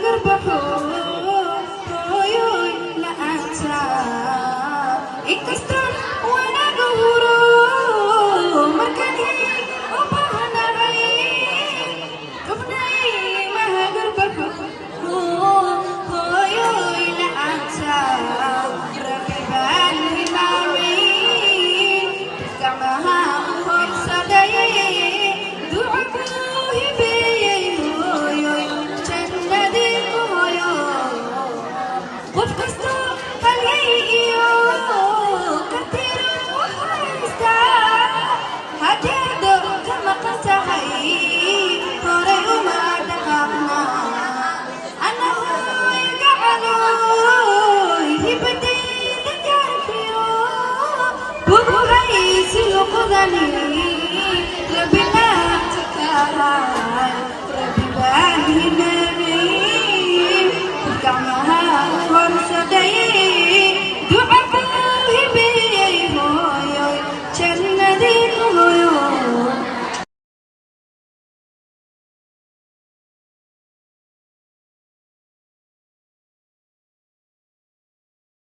Hagarbaxo hooyoy la'aanta, inkastaan wanaaga huro markaan u baahanahay, qofnay ma hagarbaxo hooyoy la'aanta. Rabbi baan hilmaamay, gacmaha u horsaday, duco ku hibeeyey, hooyoy jannadii ku hoyo. Qof kasto halyay iyo kartiro haysta, haddeedo ka maqan tahay horay uma dhaqaaqna. Ana hooy gacaloy, hibadayda gaarkiyo bugu haysi luqdani, rabbi laabta kahay, rabbi baan.